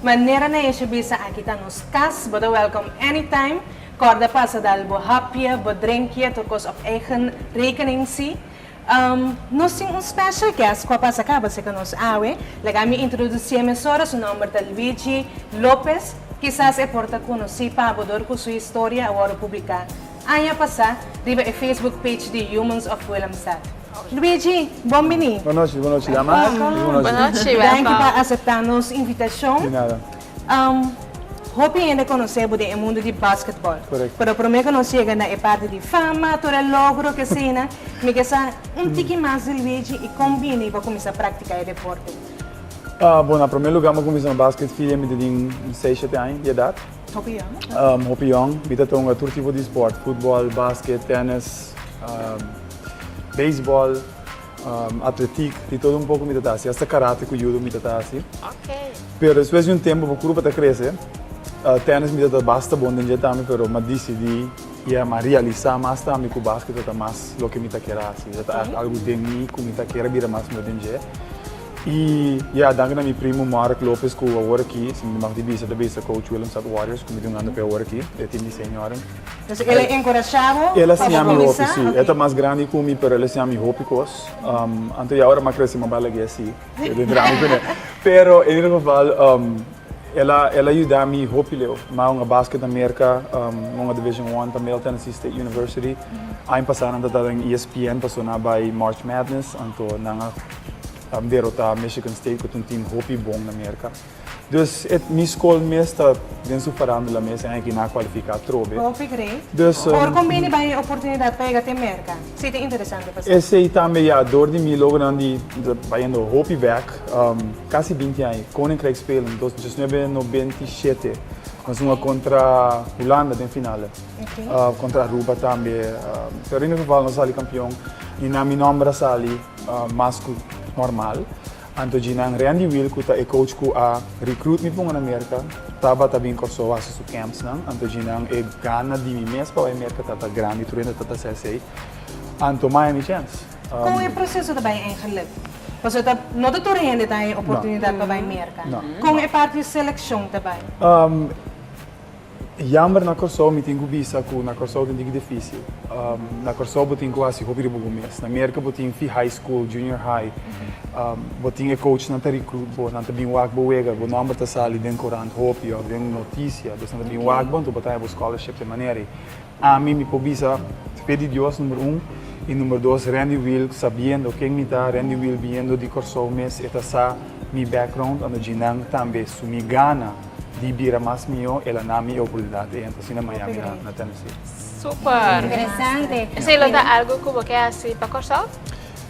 Manera Naesha bisa aki ta nos cas, bo ta welcome anytime. Corda pasa dal bo hapje, bo drinkje, tur cos op eigen rekening si. Nos tin un special guest cu a pasa caba cerca nos awe. Laga mi introducié mesora, su nomber ta Luigi Lopez. Kisas e por ta conoci pa bo dor cu su historia a wordo publica aña pasa riba e Facebook page di Humans of Willemstad. Luigi, bon bini. Bon nochi, bon nochi damas. Welkom. Bon nochi, welkom. Danki pa acepta nos invitacion. Di nada. Hopi hende conoce bo den e mundo di basketball. Correcto. Pero prome cu nos yega na e parti di fama, tur e logro cu asina, mi ke sa un tiki mas di Luigi y con bini bo a cuminsa practica e deporte. Bon, na prome lugar mi a cuminsa na basket fia mi ta tin seis, shete aña di edad. Hopi yong. Hopi yong. Mi ta tonga tur tipo di sport, futbol, basket, tennis, baseball, atletiek, di todo un poco mi ta ta haci, hasta karate cu judo mi ta ta haci. Pero despues di un tempo bo curpa ta crece, tennis mi ta ta basta bon den dje tambe, pero m'a dicidi y a m'a realisa mas tambe cu basket ta ta mas loke mi ta kier haci, ta ta algo den mi cu mi ta kier a bira mas mihor den dje. Y ya, danki na mi primo Mark Lopez cu awor aki, si mi mag di bisa, ta bisa coach Willemstad Warriors cu mi tin un anda p'e awor aki, e team di senioren. Dus el a encorasha bo El a pa bo siña mi hopi, cuminsa? si. E ta mas grandi cu mi, pero el a siña mi hopi cos. Anto ya ora mi a crece mi a bai lag'é si, e den drama cu ne. Pero en ieder geval, el a el a yuda mi hopi leu. Mi a hunga basket na Merca, mi a hunga Division One pa Middle Tennessee State University. Aña pasa nan ta ta den ESPN pasobra nan a bai March Madness, anto nan a derota Michigan State cu ta un team hopi bon na Merca. Dus e mi skol mes ta den su farandula mes en aki nan a kualifiká atrobe. Hopi great. Dus. Por kon bini bai e oportunidat pa yega te Merka? Si ta interesante pa sa. Esei tambe ya, dor di mi logronan di bayendo hopi bek, kasi 20 aña, Koninkrijksspelen, dos diesnuebe nobenta i shete, nos hunga kontra Hulanda den finale, kontra Aruba tambe, pero in ieder geval nos a sali kampion i nan mi nòmber a sali mas ku normal. Anto djinan Randy Wiel ku ta e coach ku a recruit mi ponga na Merka tabata bin Kòrsou hasi su campsnan anto djinan e gana di mi mes pa bai Merka tabata grandi tur hende tabata sa esei anto Miami chance. Kon e proseso ta bai eigenlijk? Pasobra ta no ta tur hende ta haña e oportunidat pa bai Merka. Kon e parti di selekshon ta bai? Jammer na Kòrsou mi tin ku bisa ku na Kòrsou tin diki difísil. Na Kòrsou bo tin ku hasi hopi riba bo mes. Na Merka bo tin fi high school, junior high, bo tin e coachnan ta recruit bo, nan ta bin wak bo wega, bo nòmber ta sali den korant hopi òf den notisia, dus nan ta bin wak bo anto bo ta haña bo scholarship den manera ei. Ami mi por bisa fe di Dios number un y number dos Randy Wiel sabiendo ken mi ta, Randy Wiel biniendo di Kòrsou mes e ta sa mi background anto djinan tambe su mi gana di bira mas mihó el a na mi e oportunidat ei anto asina Miami na Tennessee. Super! Interesante. Esei lo ta algu ku bo ke hasi pa Kòrsou?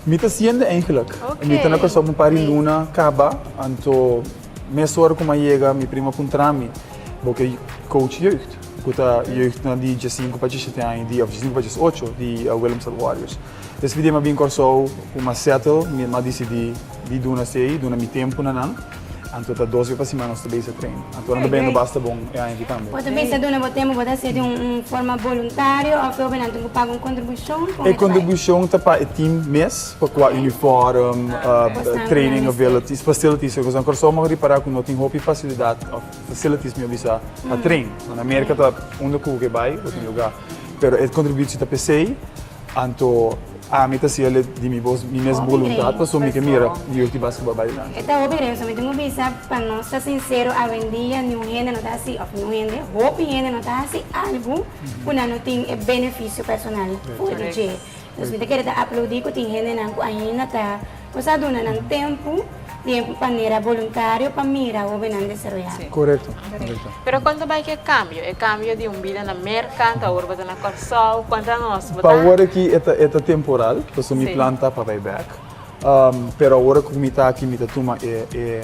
Mi ta siende eigenlijk. Ok. Mi ta na Kòrsou un par di luna kaba anto mesora ku mi a yega mi prima puntra mi bo ke coach jeugd ku ta jeugdnan di diesinku pa diesshete aña di òf diesinku pa diesocho di Willemstad Warriors. Despues di mi a bin Kòrsou ku mi a settle mi a disidí di duna esei, duna mi tempu na nan, anto ta dos bes pa siman nos ta bezig train. Anto nan ta bendo basta bon e aña aki tambe. Bo ta bisa duna bo tempu, bo ta hasi di un forma boluntario òf e hobennan tin ku paga un kontribushon? Kon E e ta bai? kontribushon ta pa e team mes, pa kua uniform, training abilities, facilities, e kosnan. Kòrsou mi a ripará ku no tin hopi fasilidat òf facilities mi a bisa pa train. Na Merka ta unda ku bo ke bai bo tin lugá. Pero e kontribushon ta p'esei. Anto ami ta hasi el di mi bos, mi mes boluntat, pasobra mi ke mira Dios di basketbal bai dilanti. E ta hopi reso, mi tin ku bisa pa nos ta sinsero awendia niun hende no ta hasi, òf niun hende, hopi hende no ta hasi algu ku nan no tin e benefisio personal for di dje. Dus mi ta kere ta aplaudí ku tin hendenan ku ainda ta Nos a duna nan tempu di e manera boluntario pa mira hobennan desaroyá. Korekto, korekto. Pero kon ta bai ku e kambio? E kambio di un bida na Merka, anto awor bo ta na Kòrsou, konta nos, bo Pa ta. awor aki e ta e ta temporal, pasobra mi plan ta pa bai bèk. Pero awor ku mi ta aki mi ta tuma e e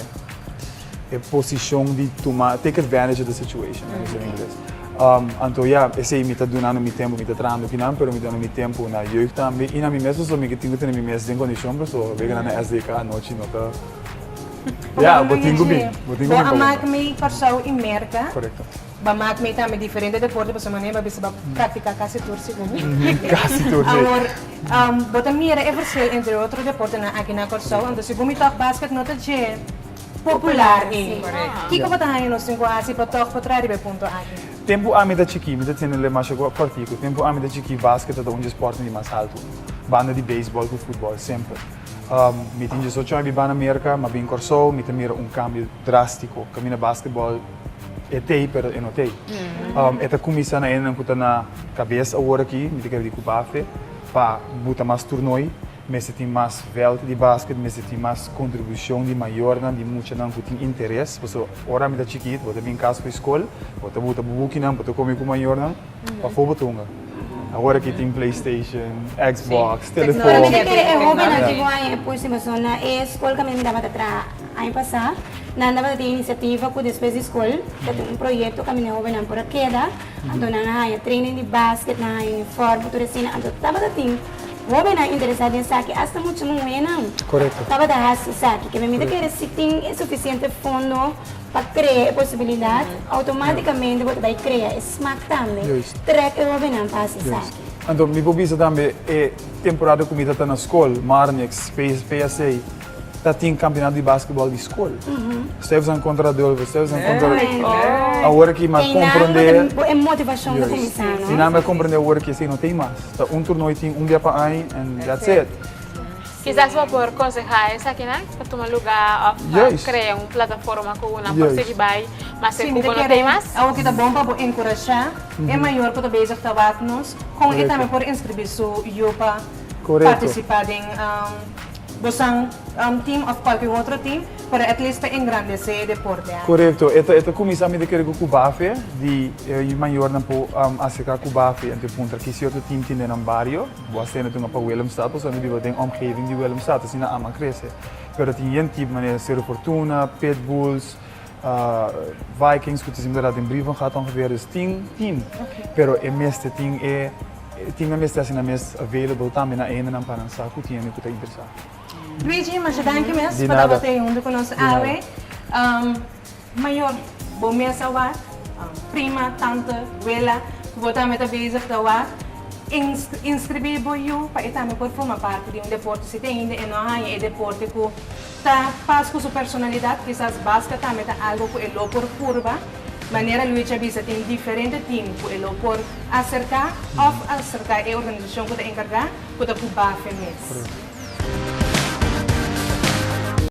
e posishon di tuma, take advantage of the situation, nan bisa na ingles. Anto ya, esei mi ta dunando mi tempu, mi ta trahando kinan, pero mi ta duna mi tempu na jeugd tambe i na mi mes pasobra mi tin ku tene mi mes den kondishon pasobra weganan na SDK anochi no ta, ya, bo tin ku bin, bo tin ku bin Bo pa a mak bo. mei Kòrsou i Merka. Korekto. Bo a mak mei tambe diferente deporte pasobra manera bo a bisa bo a praktiká kasi tur segun mi. Kasi tur, si. Awor, bo ta mira e verschil entre otro deportenan aki na Kòrsou, anto segun mi tòg basket no ta dje. Popular ei. Kiko bo ta haña nos tin ku hasi pa tòg por traha riba e punto aki? Tempu ami ta chikí, mi ta tende le masha kòrtiku, tempu ami ta chikí basket ta un dje spòrtnan di mas haltu, banda di beisbòl ku futbòl semper. Mi tin diesocho aña biba na Merka, m'a bin Kòrsou, mi ta mira un kambio drástiko. Kaminda basketbòl e t'ei pero e no t'ei. E ta kuminsá na hendenan ku ta na kabes awor aki, mi ta kere di ku Bafe, pa buta mas turnoi. Mester tin mas veld di basket, mester tin mas contribucion di mayornan, di muchanan cu tin interes. Pasobra ora mi ta chikit, bo ta bin cas for school, bo ta buta bo bukinan, bo ta come cu mayornan, pafo bo ta hunga. Awor aki tin PlayStation, Xbox, telefon. Pero mi ta kere e hobennan tin cu haña e pushi pasobra na e school caminda mi tabata traha aña pasa, nan tabata tin iniciativa cu despues di school ta tin un proyecto caminda e hobennan por a keda, anto nan a haña training di basket, nan a haña uniform, tur asina, anto tabata tin. Hóbennan interesá den esaki, asta mucha muhénan tabata hasi esaki. Ke mi ta kere si tin e sufisiente fondo pa krea e posibilidat, outomátikamente bo ta bai krea e smak tambe. Trèk e hóbennan pa hasi esaki. Anto mi por bisa tambe e temporada ku mi ta ta na skol, Marnix, PSC, ta tin kampionato di basketbòl di skol. Stuyvesant kontra Adolfo, Stuyvesant kontra. Awor aki mi a komprondé. E motivashon ta kuminsá, no? I nan mi a komprondé awor aki esei no tin mas. Ta un turnooi tin un bia pa aña and that's it. Kisas bo por konsehá esakinan pa tuma lugá òf pa krea un plataforma ku nan por sigui bai mas e ku bo no tin mas? Awor ki ta bon pa bo enkurashá e mayor ku ta bezig ta wak nos kon e tambe por inskribí su yu pa partisipá den bosan team òf kualke otro team. Pero at least pa engrandece e deporte aki. Korekto, e ta e ta kuminsá mi ta kere ku Kubafe di e mayornan por aserká Kubafe en te puntra ki sierto team tin den nan bario. Bo a sende tuma pa Willemstad pasobra mi biba den omgeving di Willemstad, asina ama krese. Pero tin yen team manera Cerro Fortuna, Pitbulls, Vikings ku ta siempre ta den Brievengat ongeveer, dus tin team. Pero e mester tin e teamnan mester hasi nan mes available tambe na e hendenan pa nan sa ku tin hende ku ta interesá. Luigi, masha danki mes pa tabata ei huntu ku nos awe. Mayor, bo mes a wak, prima, tante, wela, ku bo tambe ta bezig ta wak, inskribí bo yu pa e tambe por forma parti di un deporte. Si te ainda e no a haña e deporte ku ta pas ku su personalidat, kisas baska tambe ta algu ku e lo por purba. Manera Luigi a bisa tin diferente team ku e lo por aserká òf aserká e organisashon ku ta enkargá ku ta ku Bafe mes.